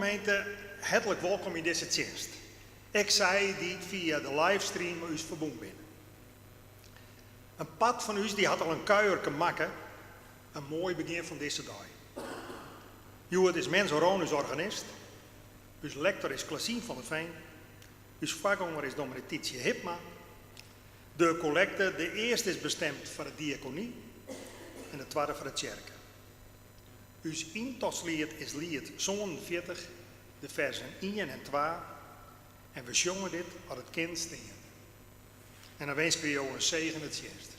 Gemeente, hertlik wolkom yn dizze tsjinst. Ek sy dy't fia de livestream mei ús ferbûn binne. In part fan ús dy hat al in kuierke makke, in moai begjin fan dizze dei. Hjoed is Menzo Roon ús organist, ús lektor is Klasien van der Veen, ús foargonger is dominee Tietsje Hibma. De kollekte, de earste is bestemd foar de diakony en de twadde foar de tsjerke. Us yntochtsliet is liet 47, de fersen ien en twa, en we sjonge dit as it kin steande. En dan winskje we jo in segene tsjinst.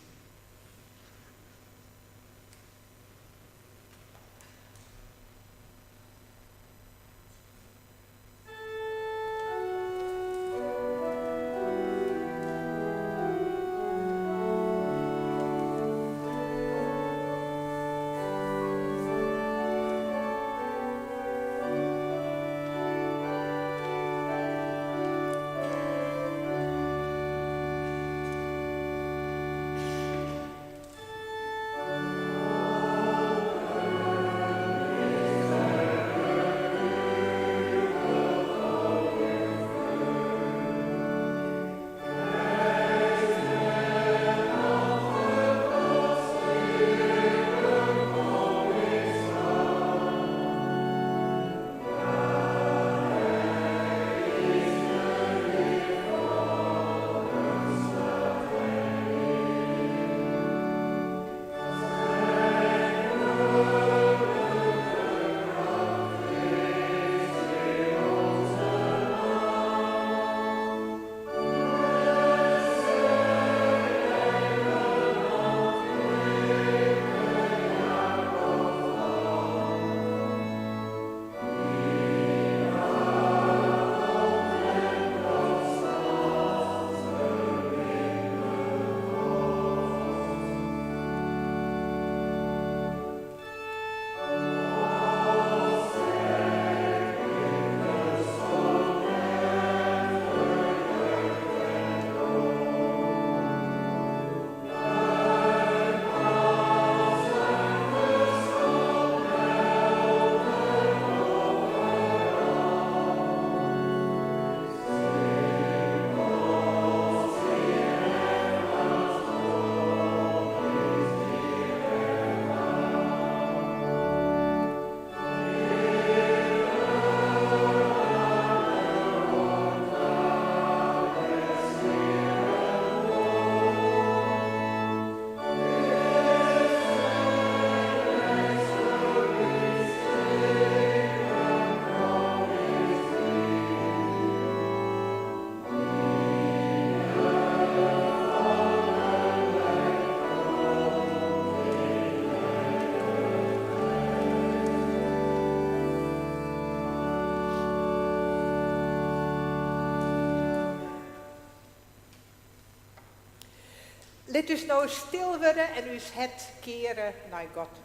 Lit ús no stil wurde en ús hert keare nei God.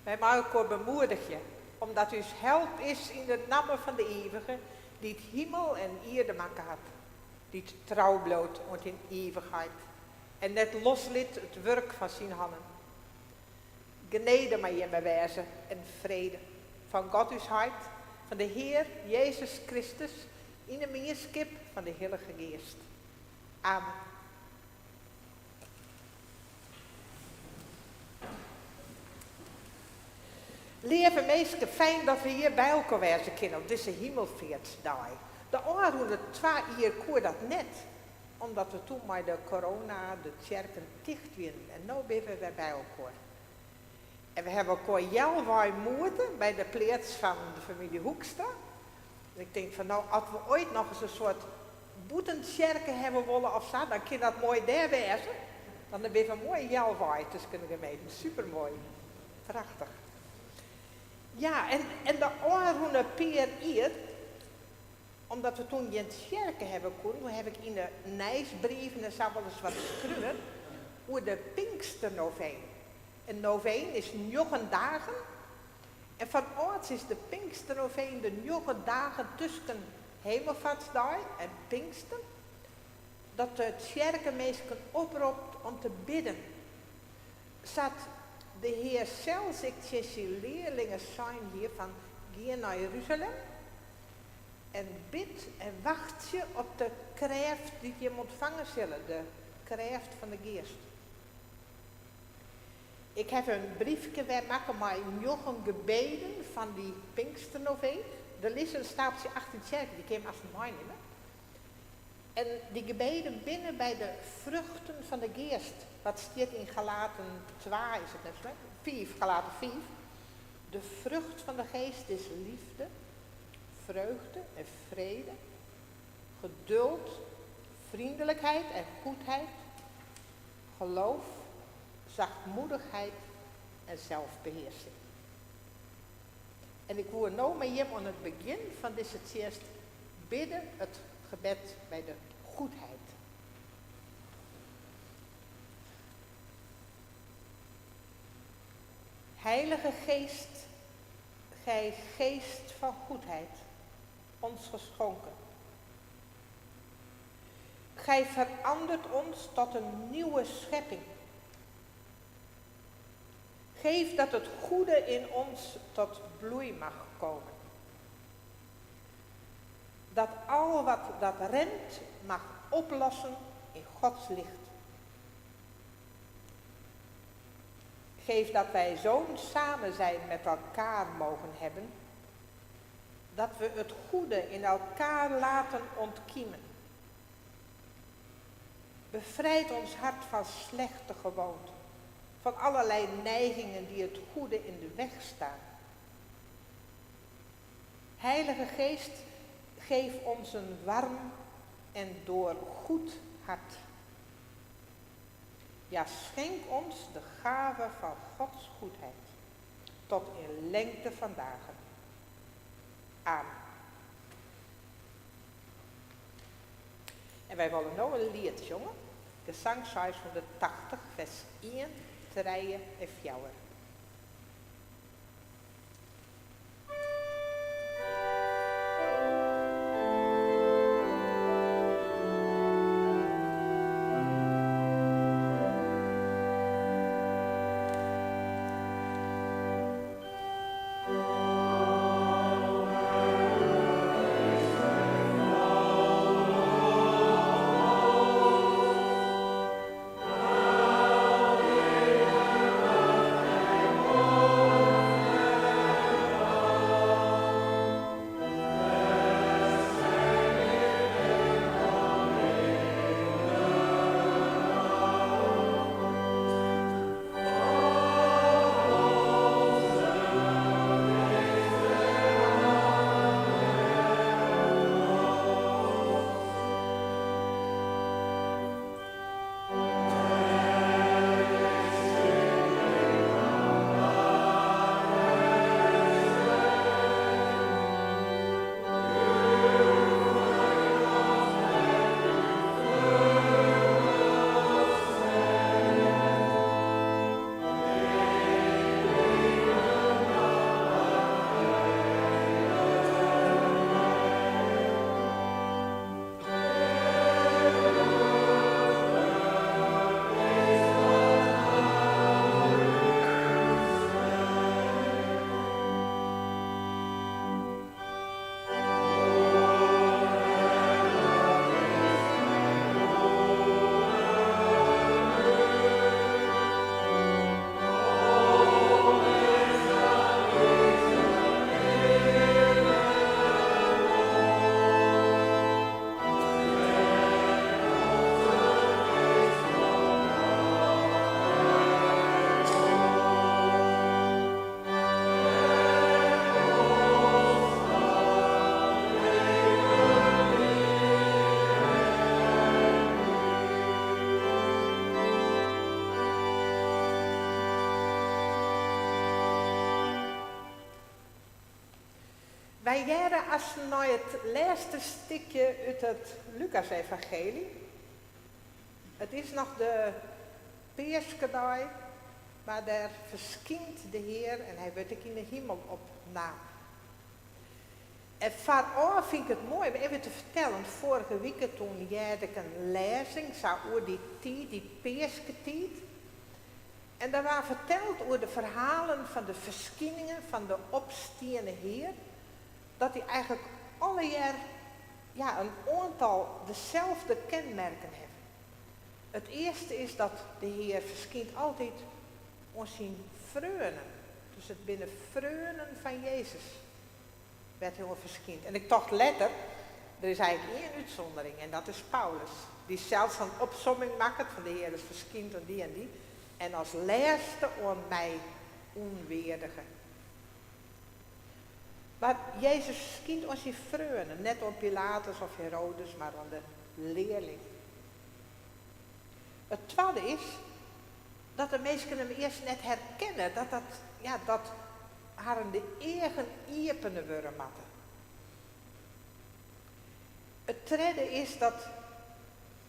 Wy mei elkoar bemoedigje, omdat ús help is yn de namme fan de Ivige, dy't himel en ierde makke hat, dy't trou bliuwt oant yn ivichheid en net loslit it wurk fan syn hannen. Genede mei jimme wêze en frede fan God ús Heit, fan de Hear Jezus Kristus, yn 'e mienskip fan de Hillige Geast. Amen. Leave minsken, fijn dat we hjir by elkoar wêze kinne op dizze Himelfeartsdei. De ôfrûne twa jier koe dat net, omdat we toen mei de corona de tsjerken ticht wienen en no binne we wer by elkoar. En we hawwe elkoar healwei moete by de pleats fan de famylje Hoekstra. En ik tink fan no, as we oait noch ris in soart bûtentsjerke hawwe wolle of sa, dan kin dat moai dêr wêze. Dan binne we moai healwei tusken de gemeenten. Supermoai. Prachtich. Ja, en, en de ôfrûne pear jier, omdat we toen gjin tsjerke hawwe koenen, toen haw ik yn de nijsbrieven en sa wolris wat skreaun oer de Pinksternoveen. In noveen is njoggen dagen. En fan âlds is de Pinksternoveen de njoggen dagen tusken. Hemelfartsdei en Pinkster, dat de tsjerke minsken opropt om te bidden. Sa't de Hear sels ek tsjin syn learlingen sein hie fan gean nei Jeruzalem en bid en wachtsje op de krêft dy't jim ûntfange sille, de krêft fan de Geast. Ik haw in briefke wer makke mei njoggen gebeden fan dy Pinksternoveen. Der lizze in stapeltsje achter yn tsjerke, dy kinne jim aansten meinimme. En dy gebeden binne by de fruchten fan de Geast, wat stiet yn Galaten twa, is it neffens my, fiif, Galaten fiif. De frucht fan de Geast is liefde, vreugde en frede, geduld, vriendelijkheid en goedheid, geloof, zachtmoedigheid en zelfbeheersing. En ik woe no mei jim oan it begjin fan dizze tsjinst bidde it gebed by de goedheid. Heilige Geest, Gij geest van goedheid, ons geschonken. Gij verandert ons tot een nieuwe schepping. Geef dat het goede in ons tot bloei mag komen. Dat al wat dat remt mag oplossen in Gods licht. Geef dat wij zo'n samen zijn met elkaar mogen hebben, dat we het goede in elkaar laten ontkiemen. Bevrijd ons hart van slechte gewoonten, van allerlei neigingen die het goede in de weg staan. Heilige Geest, geef ons een warm en door goed hart. Ja, schenk ons de gave van Gods goedheid, tot in lengte van dagen. Amen. En wy wolle no in liet sjonge, Gesang 680, fers ien, trije en fjouwer. Wy hearre as nei it lêste stikje út it Lukas-evangeelje. It is noch de Peaskedei, mar dêr ferskynt de Hear en hy wurdt ek yn de himel opnaam. En foarôf fyn ik it moai om even te fertellen, foarige wike toen hearde ik in lêzing sa oer dy tiid, dy peasketiid. En der waard ferteld oer de ferhalen fan de ferskiningen fan de opstiene Hear, dat dy eigentlik allegear ja, in oantal deselfde kenmerken hawwe. It earste is dat de Hear ferskynt altyd oan syn freonen. Dus it binne freonen fan Jezus wêr't hy oan ferskynt. En ik tocht letter, der is eigentlik ien útsûndering en dat is Paulus, dy't sels sa'n opsomming makket fan de Hear is ferskynd oan dy en dy en as lêste oan my ûnweardige. Mar Jezus ferskynt oan syn freonen, net oan Pilatus of Herodes, mar oan de learlingen. It twadde is dat de minsken him earst net herkenne, dat dat, ja, dat harren de eagen iepene wurde moatte. It tredde is dat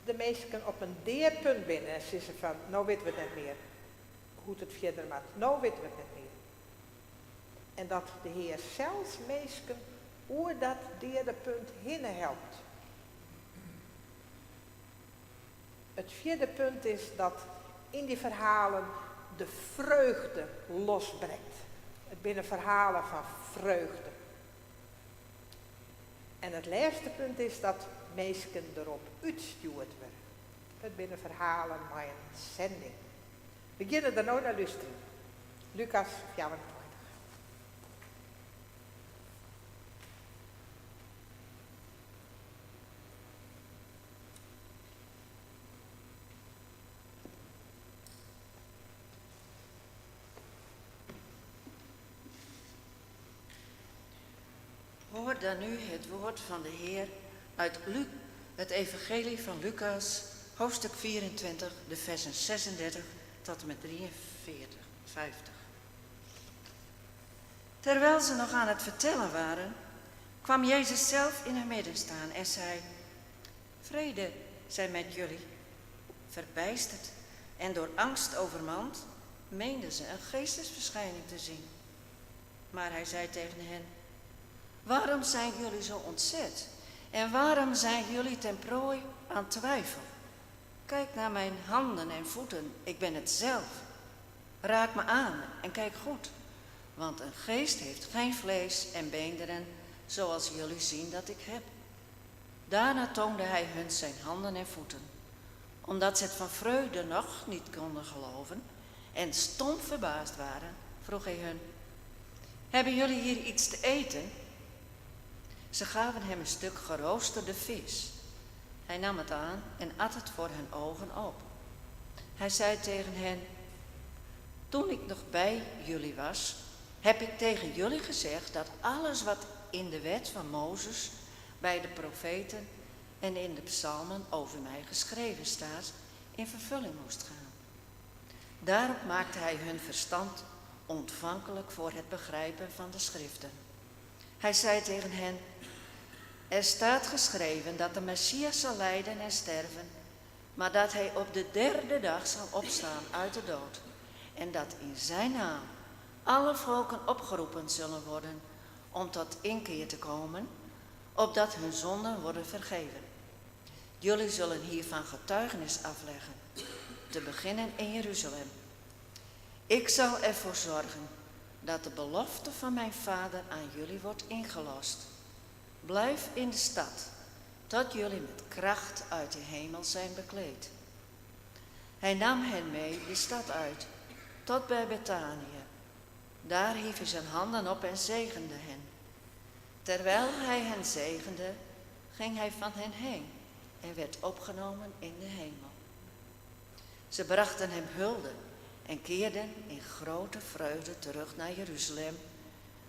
de minsken op in dea punt binne en sizze fan, no witte we it net mear hoe't it fierder moat, no witte we it net mear. En dat de Hear sels minsken oer dat deade punt hinne helpt. It fjirde punt is dat yn dy ferhalen de freugde losbrekt. It binne ferhalen fan freugde. En it lêste punt is dat minsken derop útstjoerd wurde. It binne ferhalen mei in sending. We geane der no nei lústerjen. Lukas 24. Hoor dan nu het woord van de Heer uit Lu het Evangelie van Lucas, hoofdstuk 24, de versen 36 tot en met 43, 50. Terwijl ze nog aan het vertellen waren, kwam Jezus zelf in hun midden staan en zei: Vrede zij met jullie. Verbijsterd en door angst overmand, meenden ze een geestesverschijning te zien. Maar hij zei tegen hen: Waarom zijn jullie zo ontzet? En waarom zijn jullie ten prooi aan twijfel? Kijk naar mijn handen en voeten, ik ben het zelf. Raak me aan en kijk goed, want een geest heeft geen vlees en beenderen, zoals jullie zien dat ik heb. Daarna toonde hij hun zijn handen en voeten. Omdat ze het van vreugde nog niet konden geloven en stom verbaasd waren, vroeg hij hun: Hebben jullie hier iets te eten? Ze gaven hem een stuk geroosterde vis. Hij nam het aan en at het voor hun ogen op. Hij zei tegen hen: Toen ik nog bij jullie was, heb ik tegen jullie gezegd dat alles wat in de wet van Mozes, bij de profeten en in de psalmen over mij geschreven staat, in vervulling moest gaan. Daarop maakte hij hun verstand ontvankelijk voor het begrijpen van de schriften. Hij zei tegen hen: Er staat geschreven dat de Messias zal lijden en sterven, maar dat hij op de derde dag zal opstaan uit de dood en dat in zijn naam alle volken opgeroepen zullen worden om tot inkeer te komen, opdat hun zonden worden vergeven. Jullie zullen hiervan getuigenis afleggen, te beginnen in Jeruzalem. Ik zal ervoor zorgen dat de belofte van mijn vader aan jullie wordt ingelost. Blijf in de stad, tot jullie met kracht uit de hemel zijn bekleed. Hij nam hen mee de stad uit, tot bij Bethanië. Daar hief hij zijn handen op en zegende hen. Terwijl hij hen zegende, ging hij van hen heen en werd opgenomen in de hemel. Ze brachten hem hulde en keerden in grote vreugde terug naar Jeruzalem,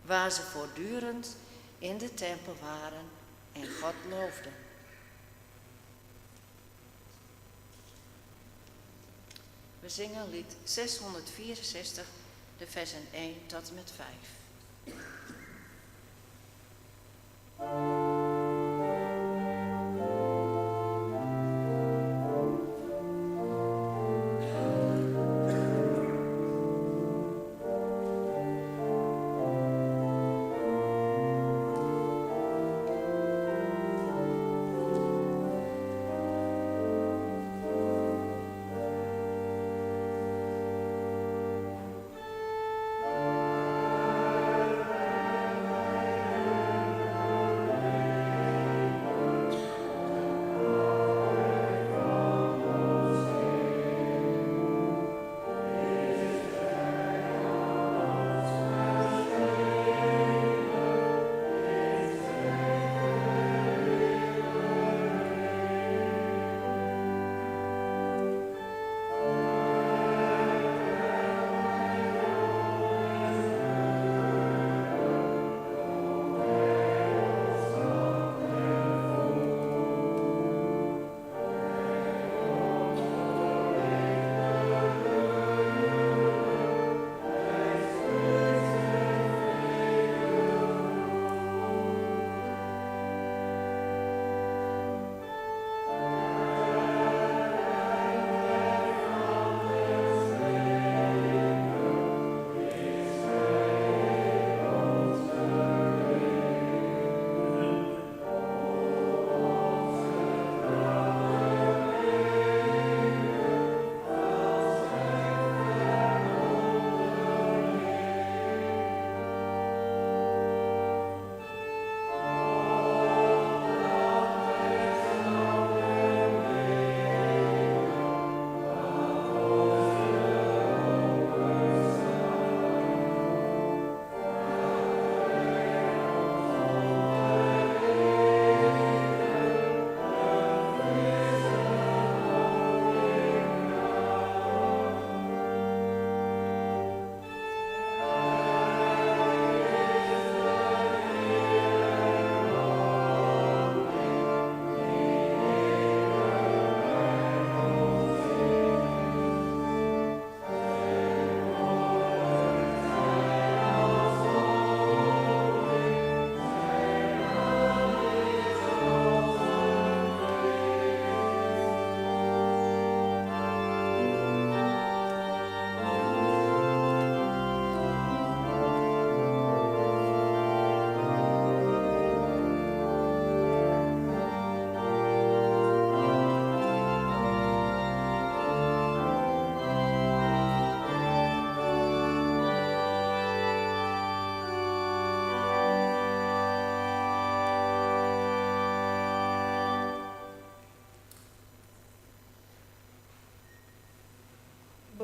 waar ze voortdurend in de tempel waren en God loofden. We zingen lied 664, de versen 1 tot en met 5.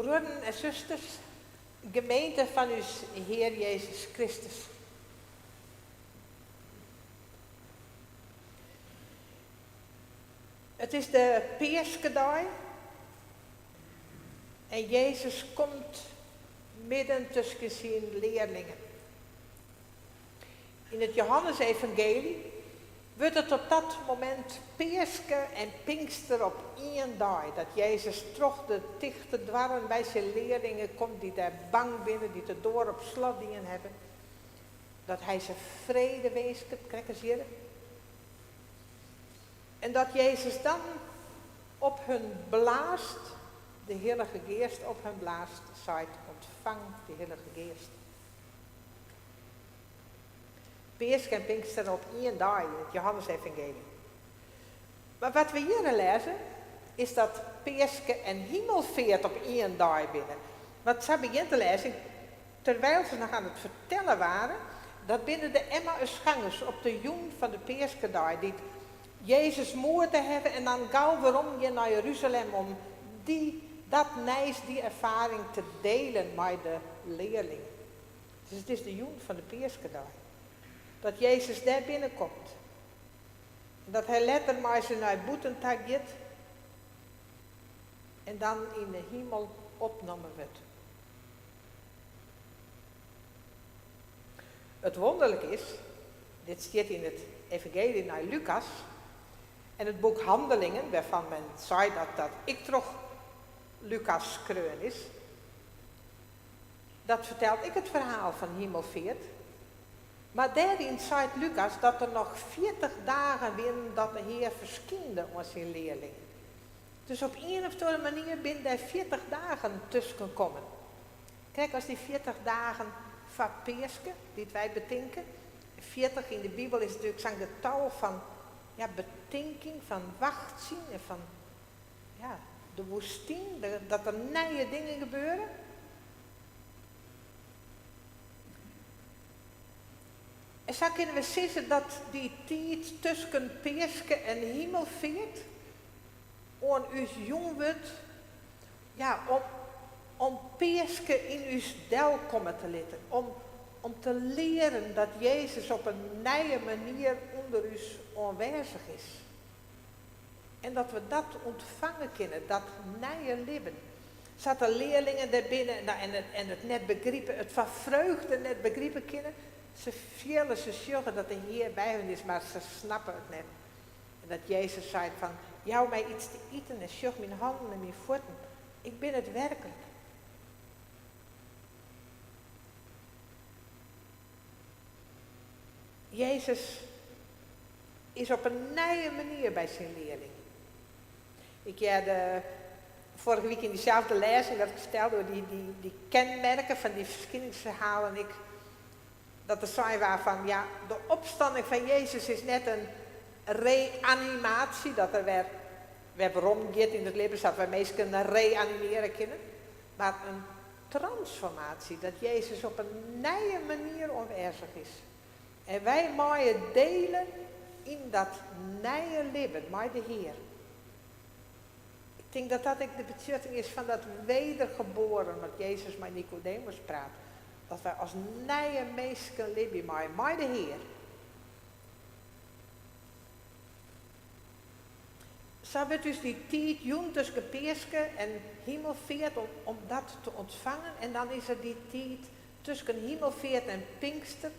Bruorren en susters, gemeente fan ús Hear Jezus Kristus. It is de Peaskedei en Jezus komt midden tusken syn learlingen. Yn it Johannesevangeelje wurdt it op dat momint Peaske en Pinkster op ien dei, dat Jezus troch de tichte doarren by syn learlingen komt dy't dêr bang binne, dy't de doar op slot dien hawwe, dat hy se frede winsket, krekt as hjirre. En dat Jezus dan op hun blaast, de Hillige Geast op hun blaast, seit, Ontfang de Hillige Geast. Peaske en Pinkster op ien dei yn it Johannesevangeelje. Mar wat we hjirre lêze, is dat Peaske en Himelfeart op ien dei binne. Want sa begjint de lêzing, Terwijl ze nog aan het vertellen waren, dat binne de Emmausgangers op de jûn fan de Peaskedei, dy't Jezus moete hawwe en dan gau werom gean nei Jeruzalem om dy dat nijs, dy erfaring te delen mei de learlingen. Dus it is de jûn fan de Peaskedei dat Jezus dêr binnenkomt en dat hy letter mei se nei bûten ta giet en dan yn de himel opnommen wurdt. It wonderlike is, dit stiet yn it evangeelje nei Lukas en it boek Handelingen, wêrfan men seit dat dat ek troch Lukas skreaun is, dat fertelt ek it ferhaal fan Himelfeart. Mar dêryn seit Lukas dat der noch 40 dagen wienen dat de Hear ferskynde oan syn learlingen. Dus op ien of oare manier binne dêr 40 dagen tusken kommen. Krekt as dy 40 dagen foar Peaske, dy't wy betinke. 40 yn de Bibel is natuerlik sa'n getal fan ja, betinking, fan wachtsjen en fan ja, de woestyn, dat der nije dingen gebeure. En sa kinne we sizze dat dy tiid tusken Peaske en Himelfeart oan ús jûn wurdt, ja, om, om Peaske yn ús delkomme te litten, om, om te learen dat Jezus op in nije manier ûnder ús oanwêzich is. En dat we dat ûntfange kinne, dat nije libben. Sa't de learlingen dêr binne en it, en it net begripe, it fan freugde net begripe kinne. Se fiele, se sjogge dat de Hear by hun is, mar se snappe it net. En dat Jezus seit fan, jou my iets te iten en sjoch myn hannen en myn fuotten. Ik bin it werklik. Jezus is op in nije manier by syn learlingen. Ik hearde foarige wike yn dyselde lêzing dat ik fertelde oer dy, dy, dy kenmerken fan dy ferskiningsferhalen ek, dat der sein waard fan, ja, de opstanning fan Jezus is net in reanimaasje, dat er wer, wer werom giet yn it libben, sa't wy minsken reanimearje kinne, mar in transformaasje, dat Jezus op in nije manier oanwêzich is. En wy meie dele yn dat nije libben mei de Hear. Ik tink dat dat ek de betsjutting is fan dat wedergeboren, wat Jezus mei Nicodemus praat. Dat wy as nije minsken libje meie mei de Hear. Sa wurdt ús dy tiid jûn tusken Peaske en Himelfeart om, om dat te ûntfangen. En dan is der dy tiid tusken Himelfeart en Pinkster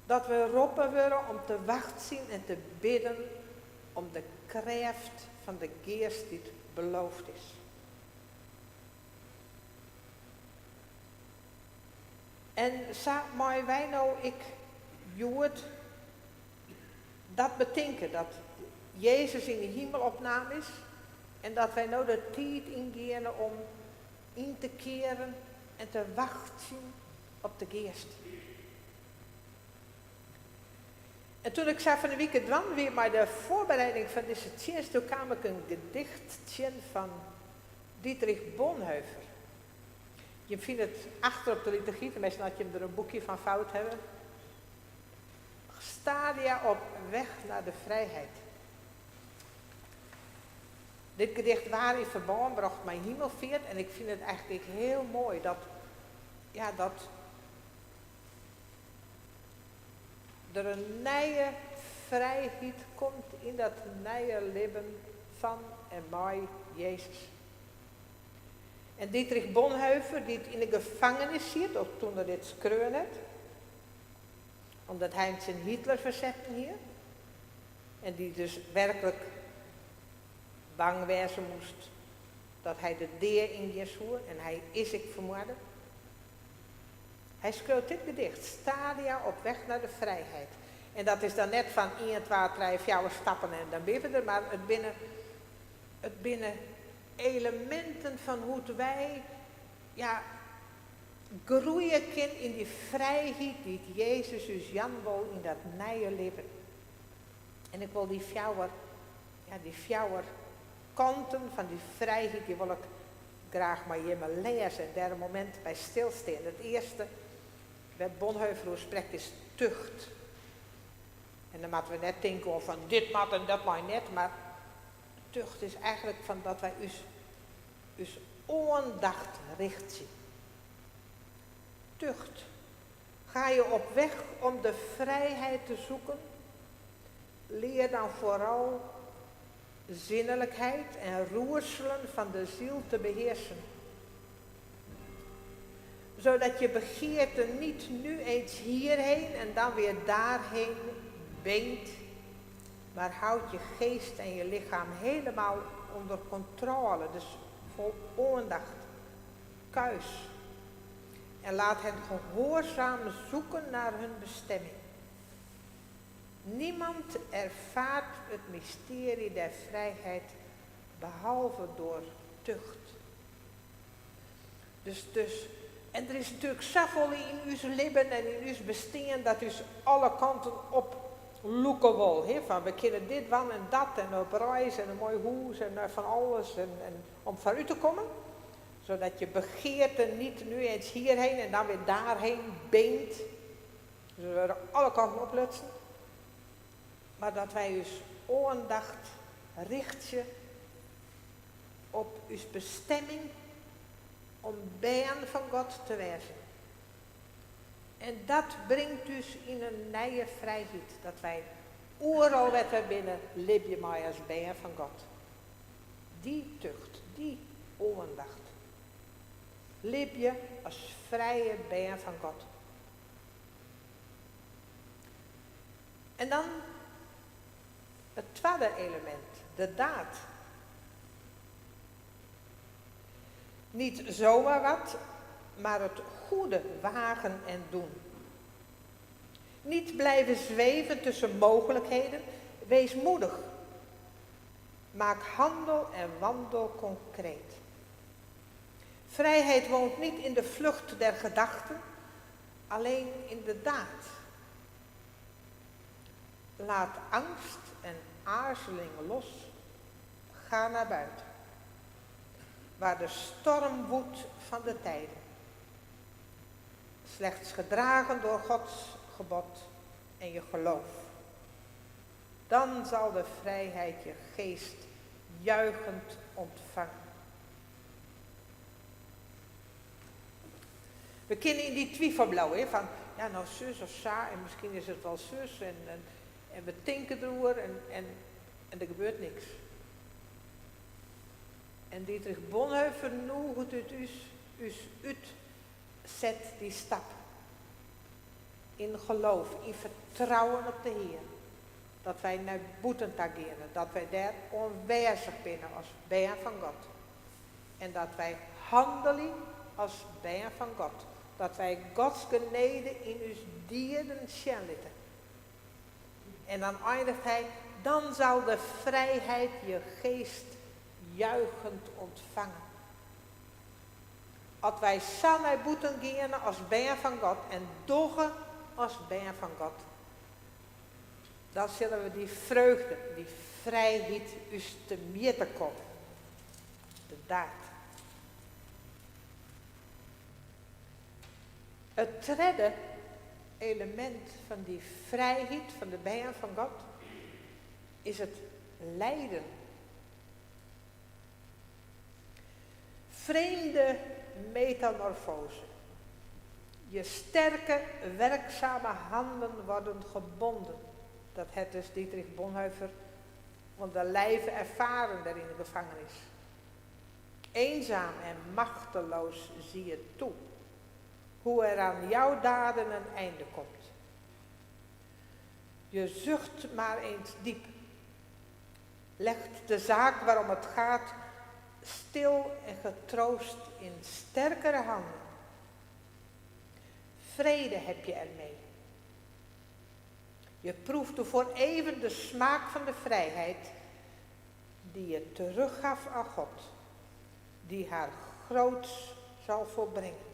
dat we roppen wurde om te wachtsjen en te bidden om de krêft fan de Geast dy't beloofd is. En sa meie wy no ek hjoed dat betinke, dat Jezus yn de himel opnaam is en dat wy no de tiid yngeane om yn te kearen en te wachtsjen op de Geast. En doe't ik sa fan 'e wike dwaande wie mei de foarbereiding fan dizze tsjinst, doe kaam ik in gedicht tsjin fan Dietrich Bonhoeffer. Jim fine it achter op de liturgy, teminsten as jim der in boekje fan foud hawwe. Stadia op weg naar de vrijheid. Dit gedicht waard yn ferbân brocht mei Himelfeart en ik fyn it eigentlik ek hiel moai dat, ja, dat der in nije frijheid komt yn dat nije libben fan en mei Jezus. En Dietrich Bonhoeffer, dy't yn de gefangenis siet, of doe't er dit skreaun hat, omdat hy him tsjin Hitler fersetten hie, en dy't dus werklik bang wêze moast dat hy de dea yngean soe, en hy is ek fermoarde. Hy skreau dit gedicht, Stadia op weg naar de vrijheid. En dat is dan net fan 1, 2, 3, 4 stappen en dan binne we der, mar it binne eleminten fan hoe't wy, ja, groeie kinne yn dy frijheid dy't Jezus ús jaan wol yn dat nije libben. En ik wol dy fjouwer, ja, dy fjouwer kanten fan dy frijheid, dy wol ik graach mei jimme lêze en dêr in momint by stilstean. It earste wêr't Bonhoeffer oer sprekt is tucht. En dan moatte we net tinke oan fan dit moat en dat mei net, mar tucht is eigentlik fan dat wy ús, ús oandacht richtsje. Tucht. Ga je op weg om de vrijheid te zoeken, leer dan vooral zinnelijkheid en roerselen van de ziel te beheersen. Zodat je begeerte niet nu eens hierheen en dan weer daarheen beent, maar houd je geest en je lichaam helemaal onder controle, dus vol aandacht, kuis. En laat hen gehoorzaam zoeken naar hun bestemming. Niemand ervaart het mysterie der vrijheid behalve door tucht. Dus, en der is natuerlik safolle yn ús libben en yn ús bestean dat ús alle kanten op lûke wol. Hè? Fan we kinne dit dwaan en dat en op reis en in moai hûs en fan alles en om foarút te kommen. Zodat je begeerte niet nu eens hierheen en dan weer daarheen beent. Dus we wurde alle kanten oplutsen. Mar dat wy ús oandacht richtsje op ús bestemming om bern fan God te wêzen. En dat bringt ús yn in nije frijheid. Dat wy oeral wêr't wy binne libje meie as bern fan God. Dy tucht, dy oandacht. Libje as frije bern fan God. En dan it twadde elemint, de daad. Niet zomaar wat, maar het goede wagen en doen. Niet blijven zweven tussen mogelijkheden, wees moedig. Maak handel en wandel concreet. Vrijheid woont niet in de vlucht der gedachten, alleen in de daad. Laat angst en aarzeling los, ga naar buiten. Waar de storm woedt van de tijden. Slechts gedragen door Gods gebod en je geloof. Dan zal de vrijheid je geest juichend ontvangen. We kinne yn dy twifel bliuwe, hè, fan ja, no sus of sa en miskien is it wol sus en we tinke deroer en der gebeurt niks. En Dietrich Bonhoeffer nûget it ús, ús út, set dy stap. Yn geloof, yn fertrouwen op de Hear. Dat wy nei bûten ta geane, dat wy dêr oanwêzich binne as bern fan God. En dat wy hannelje as bern fan God. Dat wy Gods genede yn ús dieden sjen litte. En dan einiget hy, dan zal de vrijheid je geest juichend ontvangen. As wy sa nei bûten geane as bern fan God en dogge as bern fan God, dan sille we dy freugde, dy frijheid ús temjitte komme. De daad. It tredde elemint fan dy frijheid fan de bern fan God is it lijden. Vreemde metamorfose. Je sterke, werkzame handen worden gebonden. Dat het dus Dietrich Bonhoeffer want de lijve ervaren daar in de gevangenis. Eenzaam en machteloos zie je toe hoe er aan jouw daden een einde komt. Je zucht maar eens diep. Legt de zaak waarom het gaat stil en getroost in sterkere handen. Vrede heb je ermee. Je proefde voor even de smaak van de vrijheid die je teruggaf aan God, die haar groots zal volbrengen.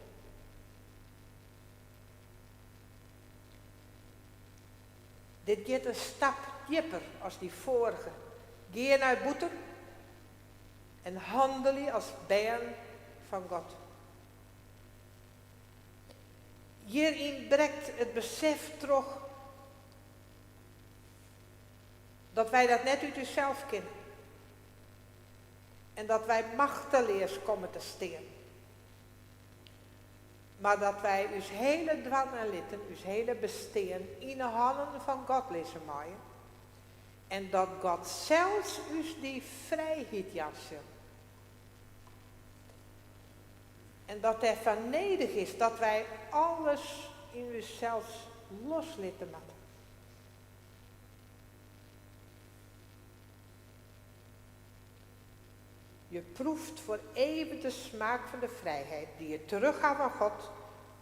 Dit gaat een stap dieper als die vorige. Geer naar boeten en handel als bern van God. Hierin breekt het besef terug dat wij dat net uit uzelf kennen. En dat wij machteloos komen te staan. Maar dat wij ons hele dwan en litten, ons hele bestaan in de handen van God lezen maaien. En dat God zelfs us die vrijheid jassen. En dat er van nedig is dat wij alles in onszelf loslitten moeten. Je proeft voor even de smaak van de vrijheid die je teruggaat van God,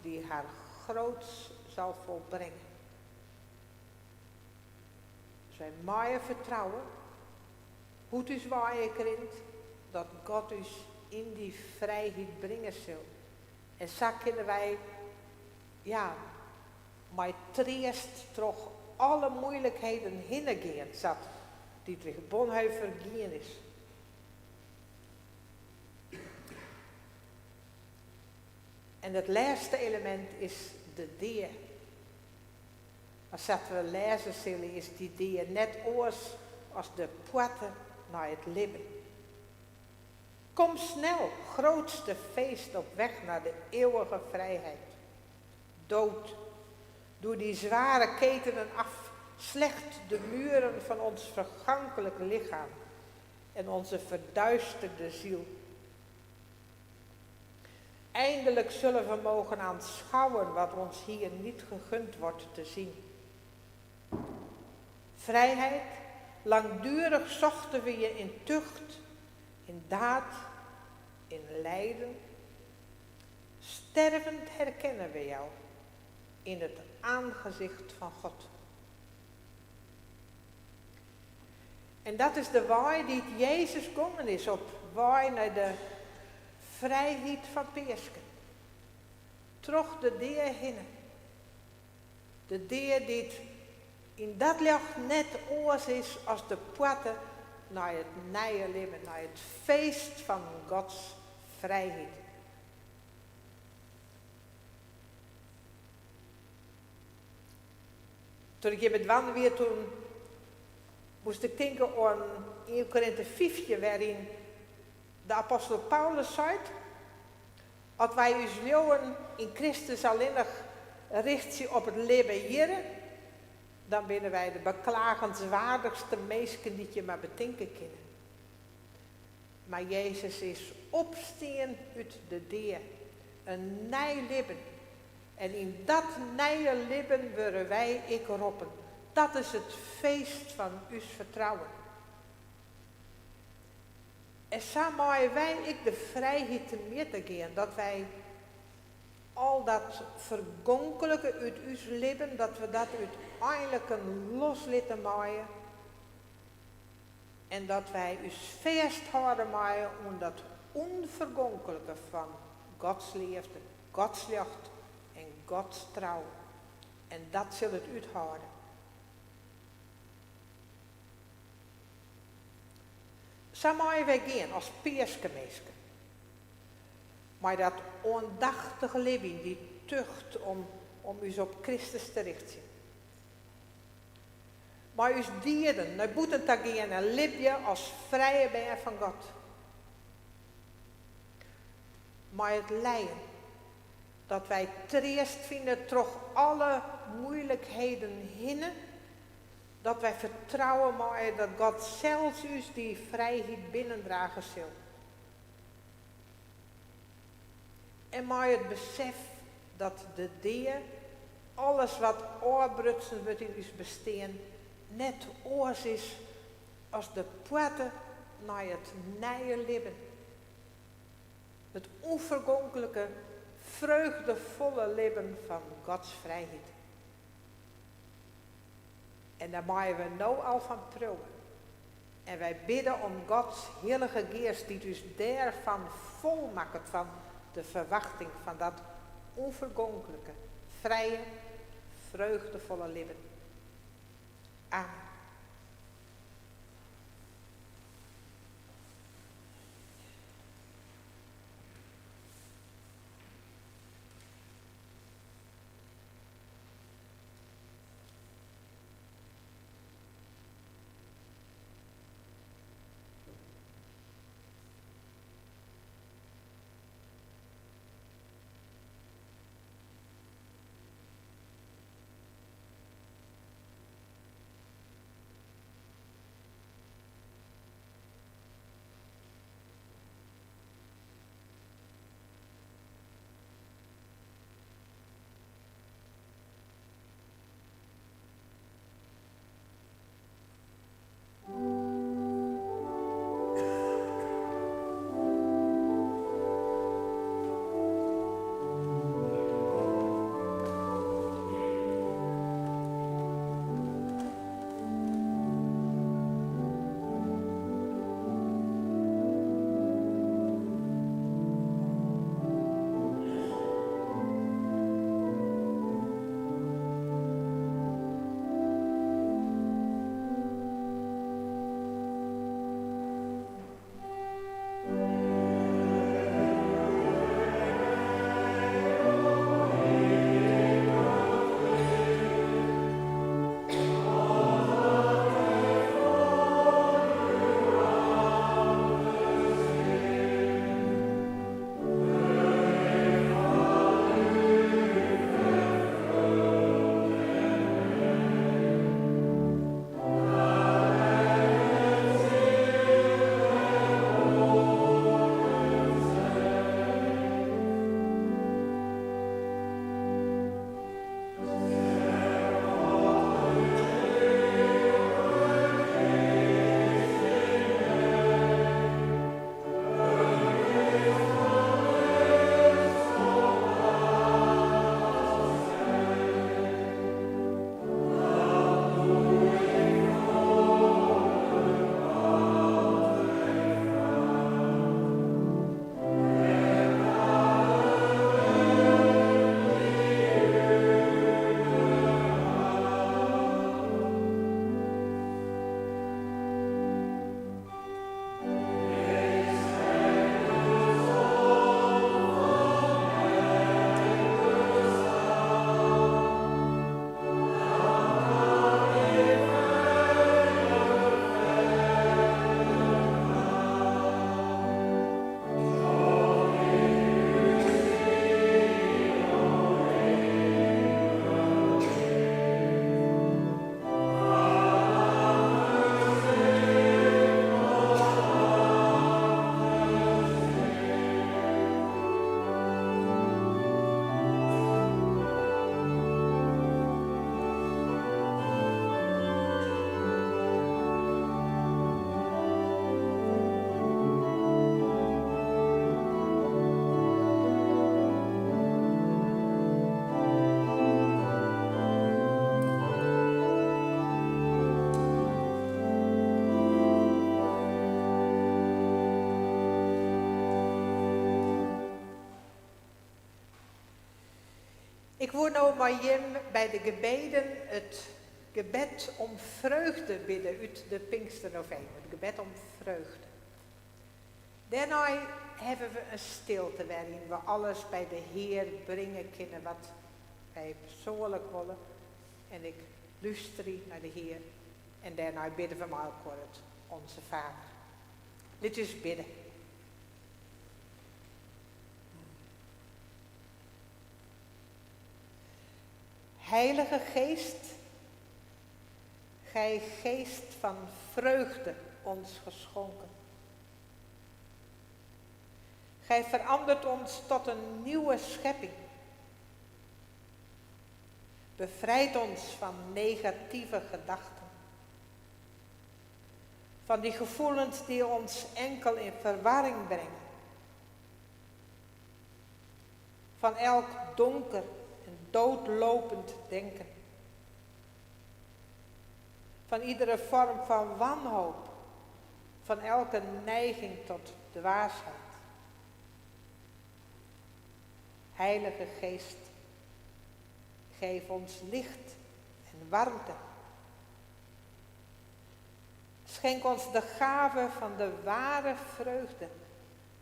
die haar groots zal volbrengen. Dus wij maaien vertrouwen, hoe het u waaien kringt, dat God u in die vrijheid brengen zal. En zo kunnen wij, ja, maar treest toch alle moeilijkheden heen zat Dietrich Bonhoeffer gien is. En het laatste element is de deer. Als dat we lezen zullen, is die deer net oors als de poorten naar het leven. Kom snel, grootste feest op weg naar de eeuwige vrijheid. Dood, doe die zware ketenen af, slecht de muren van ons vergankelijk lichaam en onze verduisterde ziel. Eindelijk zullen we mogen aanschouwen wat ons hier niet gegund wordt te zien. Vrijheid, langdurig zochten we je in tucht, in daad, in lijden. Stervend herkennen we jou in het aangezicht van God. En dat is de waai die Jezus gekomen is op waai naar de vrijheid van Peersken. Troch de deer hinnen. De deer die in dat licht net oors is als de poorten naar het nieuwe leven, naar het feest van Gods vrijheid. Toen ik hier met wandelen weer, toen moest ik denken aan 1 Korinthe 15, waarin de apostel Paulus zei, als wij ons leeuwen in Christus alleen richten op het leven hier, dan binnen wij de beklagenswaardigste mensen die je maar bedenken kunnen. Maar Jezus is opstaan uit de deer, een nieuw leven. En in dat nieuwe leven worden wij ik roepen. Dat is het feest van uw vertrouwen. En samen wij ik de vrijheid te meer te gaan, dat wij al dat vergonkelijke uit uw leven, dat we dat uiteindelijk een los laten maaien. En dat wij u vasthouden maaien om dat onvergonkelijke van Gods liefde, Gods licht en Gods trouw. En dat zal het uithouden. Zo maaien wij gaan als peerskemeesken. Maar dat aandachtige leven, die tucht om u op Christus te richten. Maar uw dieren naar boeten te gaan en je als vrije ben van God. Mei it lijen. Dat wy treast fine troch alle muoilikheden hinne. Dat wy fertrouwe meie dat God sels ús dy frijheid binnendrage sil. En mei it besef dat de dea, alles wat ôfbrutsen wurdt yn ús bestean, net oars is as de poarte nei it nije libben. It ûnfergonklike, freugdefolle libben fan Gods frijheid. En dêr meie we no al fan priuwe. En wy bidde om Gods hillige Geast dy't ús dêrfan fol makket fan de ferwachting fan dat ûnfergonklike, frije, freugdefolle libben. Amen. Ik woe no mei jim by de gebeden it gebed om freugde bidde út de Pinksternovene, it gebed om freugde. Dêrnei hawwe we in stilte wêryn we alles by de Hear bringe kinne wat wy persoanlik wolle. En ik lústerje nei de Hear en dêrnei bidde we mei elkoar it Onze Vader. Lit ús bidde. Heilige Geest, Gij geest van vreugde ons geschonken. Gij verandert ons tot een nieuwe schepping. Bevrijd ons van negatieve gedachten. Van die gevoelens die ons enkel in verwarring brengen. Van elk donker en doodlopend denken. Van iedere vorm van wanhoop. Van elke neiging tot dwaasheid. Heilige Geest, geef ons licht en warmte. Schenk ons de gave van de ware vreugde,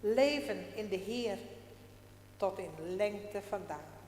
leven in de Heer tot in lengte van dagen.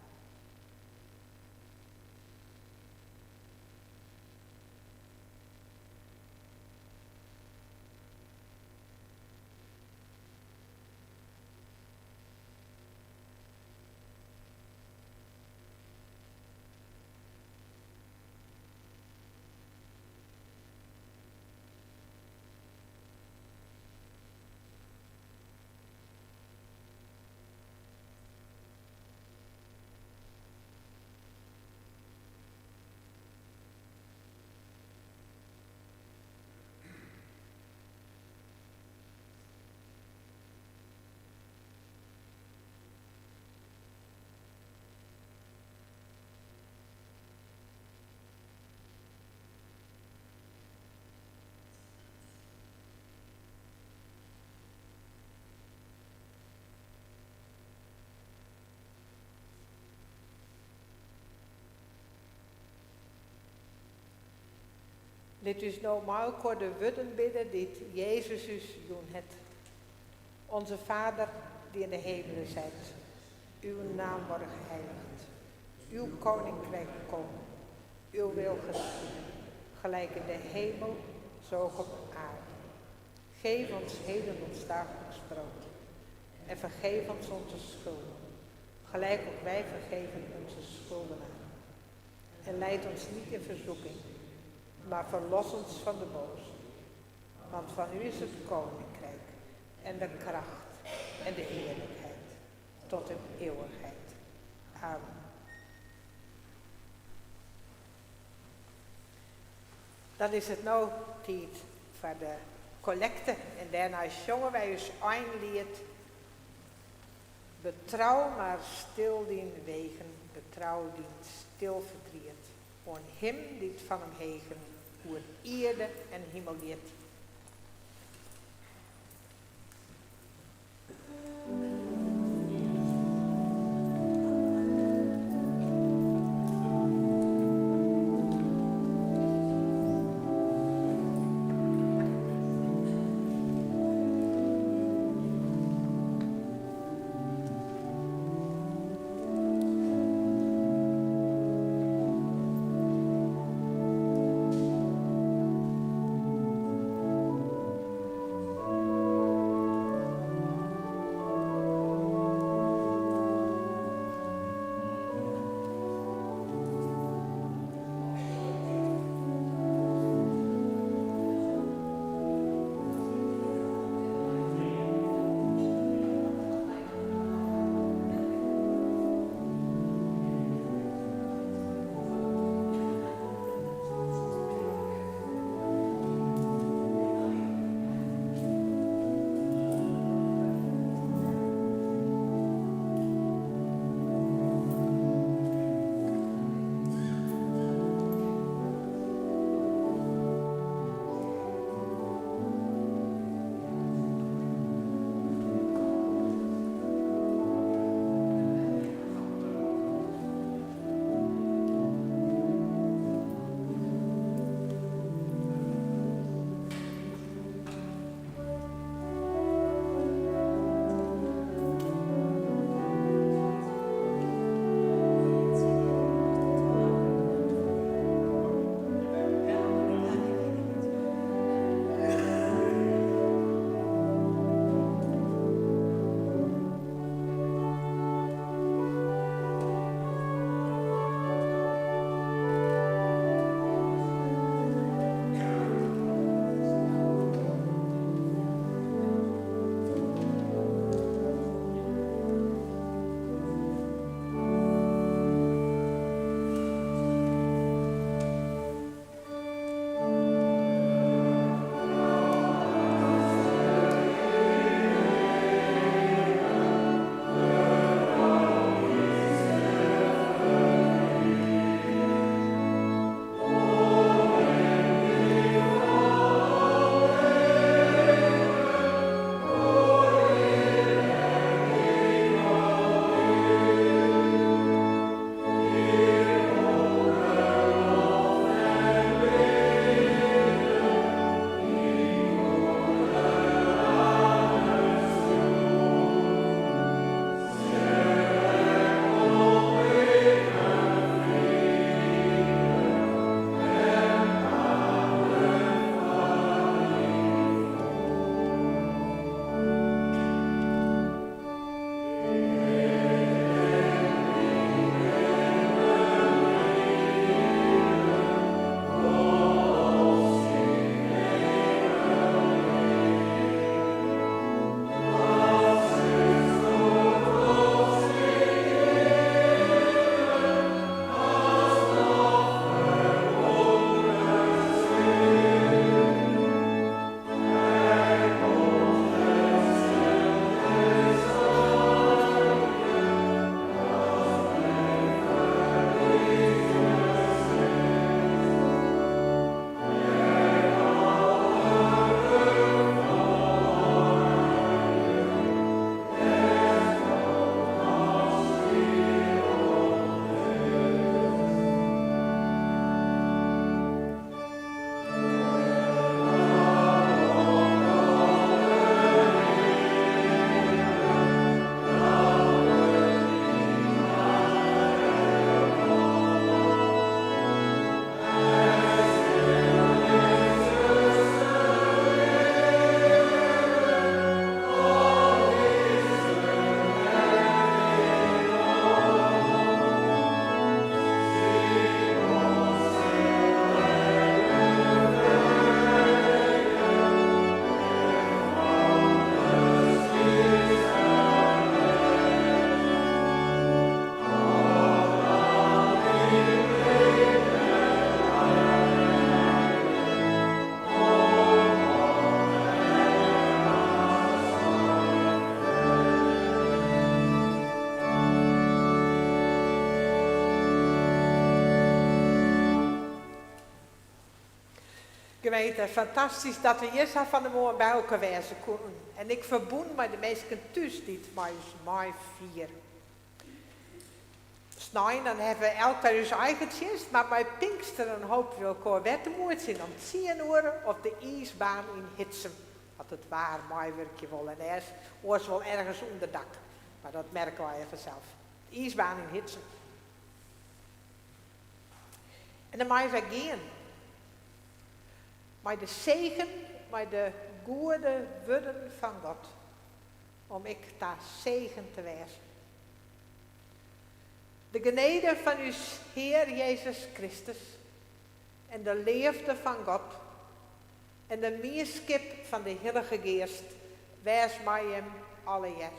Lit ús no mei elkoar de wurden bidde dy't Jezus ús jûn hat. Onze Vader die in de hemelen zijt, uw naam worde geheiligd. Uw koninkrijk komen, uw wil geschieden, gelijk in de hemel, zo ook op aarde. Geef ons heden ons dagelijks brood en vergeef ons onze schulden, gelijk ook wij vergeven onze schuldenaren. En leid ons niet in verzoeking, maar verlos ons van de boze. Want van u is het koninkrijk en de kracht en de heerlijkheid tot in eeuwigheid. Amen. Dan is it no tiid foar de kollekte en dêrnei sjonge wy ús einliet Betrou mar stil dyn wegen, betrou dyn stil fertriet oan Him dy't fan omhegen oer ierde en himel giet. Gemeente, fantastysk dat we hjir sa fan 'e moarn by elkoar wêze koenen. En ek ferbûn mei de minsken thús dy't mei ús meifiere. Snein dan hawwe we elk wer ús eigen tsjinst, mar mei Pinksteren hoopje we elkoar wer te moetsjen om tsien oere op de iisbaan yn Hitsum. As it waar meiwurkje wol en oars wol ergens ûnder dak. Mar dat merke wy fansels. De iisbaan yn Hitsum. En dan meie wy gean. Mei de segen, mei de goede wurden fan God. Om ek ta segen te wêzen. De genede fan ús Hear Jezus Kristus en de leafde fan God en de mienskip fan de Hillige Geast wês mei jim allegear.